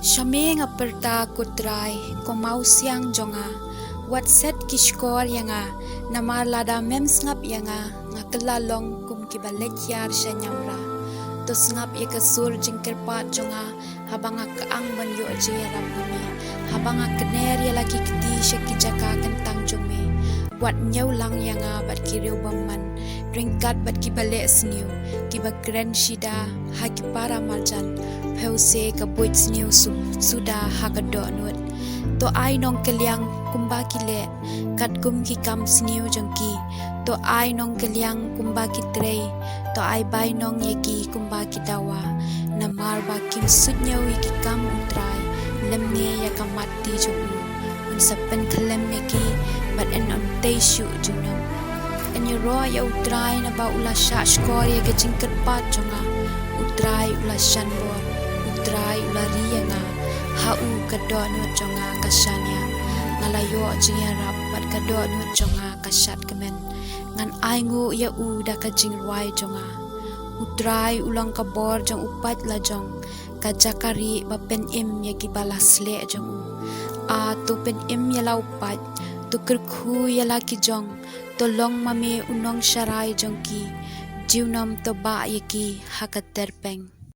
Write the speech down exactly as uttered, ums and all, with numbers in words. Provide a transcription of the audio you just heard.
Sha me nga pyrta, ko Trai, ko Mawsiang jong nga, wat set ki shkor ïa nga, namar lada mem sngap ïa nga, nga kylla long kum kiba leit hiar sha ñiamra. To sngap ïa ka sur jingkyrpad jong nga, haba nga kyang ban ïoh jingïarap na me, haba nga kner ïa la ki kti sha ki jaka kyntang jong me. Wat ñiew lang ïa nga bad ki riewbymman, ryngkat bad kiba leh sniew, kiba kren shida ha ki para marjan, phew se ka buit sniew su-, suda ha ka dohnud. To ai nongkylliang kumba ki leh, katkum ki kam sniew jong ki. To ai nongkylliang kumba ki trei, to ai bainong ïa ki kumba ki dawa. Namar ba kim suidñiew ïa ki kam U Trai, lymne ïa ka mat ti jong u. Un sa pynkhyllem ïa ki, bad yn ym tei shuh junom. Yn ïaroh ïa U Trai naba u la shah shkor ïa ka jingkyrpad jong nga. U Trai u la shan bor, U Trai u la ri ïa nga. Ha u ka dohnud jong nga ka shaniah. Nga la ïoh jingïarap bad ka dohnud jong nga ka shad kmen. Ngan ainguh ïa u da ka jingrwai jong nga. U Trai u long ka bor jong u paid lajong, ka jaka rieh ba pynim ïa kiba la sleh jong u. A, to pynim ïa la u paid, to kyrkhu ïa la ki jong, to long ma me u nongsharai jong ki. Junom to bah ïa ki ha ka tyrpeng.